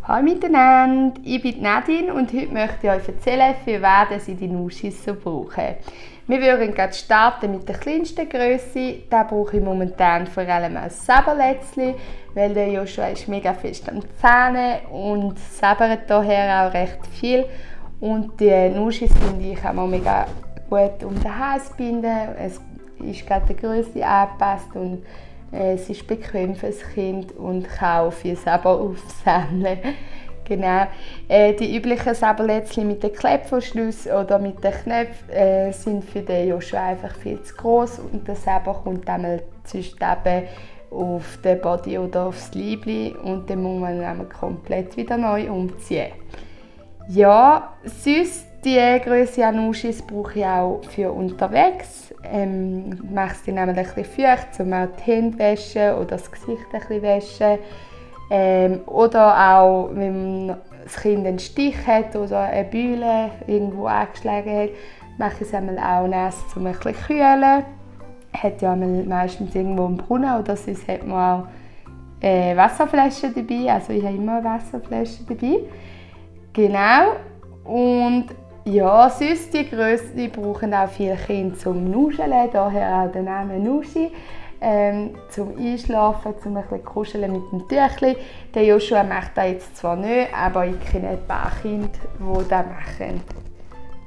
Hallo miteinander, ich bin Nadine und heute möchte ich euch erzählen, für wen Sie die Nuschis so brauchen. Wir würden gerade starten mit der kleinsten Grösse. Da brauche ich momentan vor allem als Saberlätzli, weil der Joshua ist mega fest am Zähnen und sabbert daher auch recht viel. Und die Nuschis finde ich auch mal mega gut um den Hals binden. Es ist gerade der Grösse angepasst und es ist bequem für das Kind und kann auch viel Saber aufsammeln. Genau. Die üblichen Saberlätzchen mit den Klettverschlüssen oder mit den Knöpfen sind für den Joshua einfach viel zu groß und der Saber kommt einmal sonst eben auf den Body oder aufs Leibli und dann muss man ihn komplett wieder neu umziehen. Ja, sonst die Grösse an Nuschis brauche ich auch für unterwegs. Ich mache sie nämlich ein bisschen feucht, um auch die Hände waschen oder das Gesicht ein bisschen waschen. Oder auch, wenn das Kind einen Stich hat oder eine Beule irgendwo angeschlagen hat, mache ich es auch nass, um ein bisschen zu kühlen. Hat ja meistens irgendwo einen Brunnen oder sonst hat man auch Wasserflaschen dabei. Also ich habe immer eine Wasserflasche dabei. Genau. Und ja, sonst die Grösse brauchen auch viele Kinder zum Nuscheln, daher auch der Name Nuschi. Zum Einschlafen, zum ein bisschen kuscheln mit dem Tüchli. Der Joshua macht das jetzt zwar nicht, aber ich kenne ein paar Kinder, die das machen.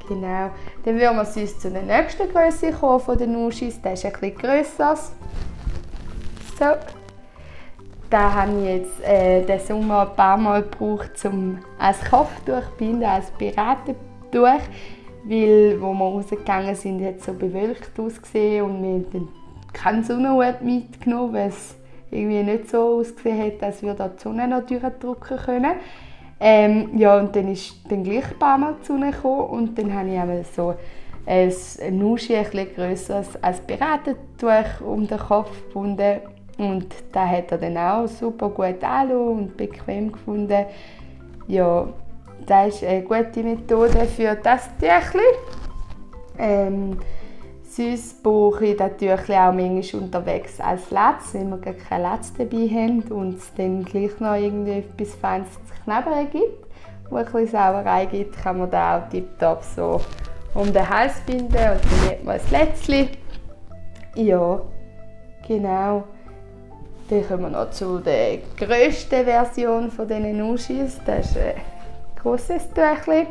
Genau. Dann würden wir sonst zu der nächsten Grösse kommen von den Nuschis. Der ist ein bisschen grösser. So. Da habe ich jetzt den Sommer ein paar Mal gebraucht, um als Kopftuch zu binden, als Piratentuch. Weil, als wir rausgegangen sind, hat es so bewölkt ausgesehen und wir haben keinen Sonnenhut mitgenommen, weil es irgendwie nicht so ausgesehen hat, als würde die Sonne noch durchdrücken können. Ja, und dann ist dann gleich ein paar Mal die Sonne gekommen und dann habe ich einmal so ein Nuschi, ein bisschen grösseres als Piratentuch um den Kopf gebunden. Und das hat er dann auch super gut angelassen und bequem gefunden. Ja, das ist eine gute Methode für das Tüchli. Sonst brauche ich das Tüchli auch manchmal unterwegs als Latz, wenn wir gar keinen Latz dabei haben und es dann gleich noch irgendwie etwas Feines zu knabbern gibt, wo ein bisschen Sauerei gibt, kann man das auch tiptop so um den Hals binden und dann hat man ein Lätzli. Ja, genau. Dann kommen wir noch zu der grössten Version von diesen Nuschis. Das ist ein grosses Tüchli.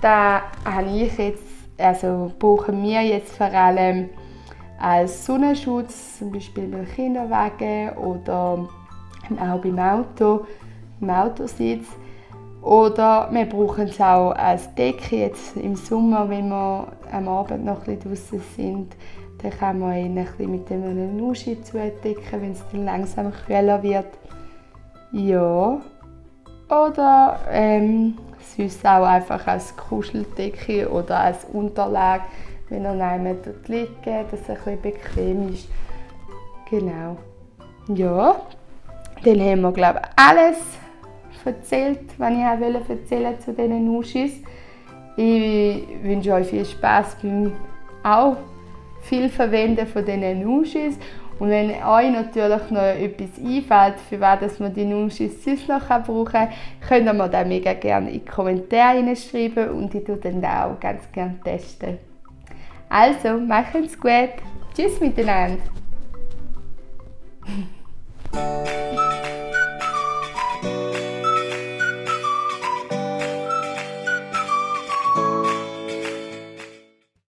Da habe ich jetzt, also brauchen wir jetzt vor allem als Sonnenschutz, zum Beispiel beim Kinderwagen oder auch beim Auto, im Autositz. Oder wir brauchen es auch als Decke jetzt im Sommer, wenn wir am Abend noch ein bisschen draußen sind. Dann kann man ihn ein bisschen mit einem Nuschi zudecken, wenn es dann langsam kühler wird. Ja. Oder sonst auch einfach als Kuscheldecke oder als Unterlage, wenn er neben dort liegt, dass es ein bisschen bequem ist. Genau. Ja. Dann haben wir, glaube ich, alles erzählt, was ich auch erzählen zu diesen Nuschis. Ich wünsche euch viel Spass beim auch viel Verwenden von diesen Nuschis. Und wenn euch natürlich noch etwas einfällt, für was man die Nuschis sonst noch brauchen kann, könnt ihr mir das mega gerne in die Kommentare schreiben und ich tue dann auch ganz gerne testen. Also, macht's gut. Tschüss miteinander.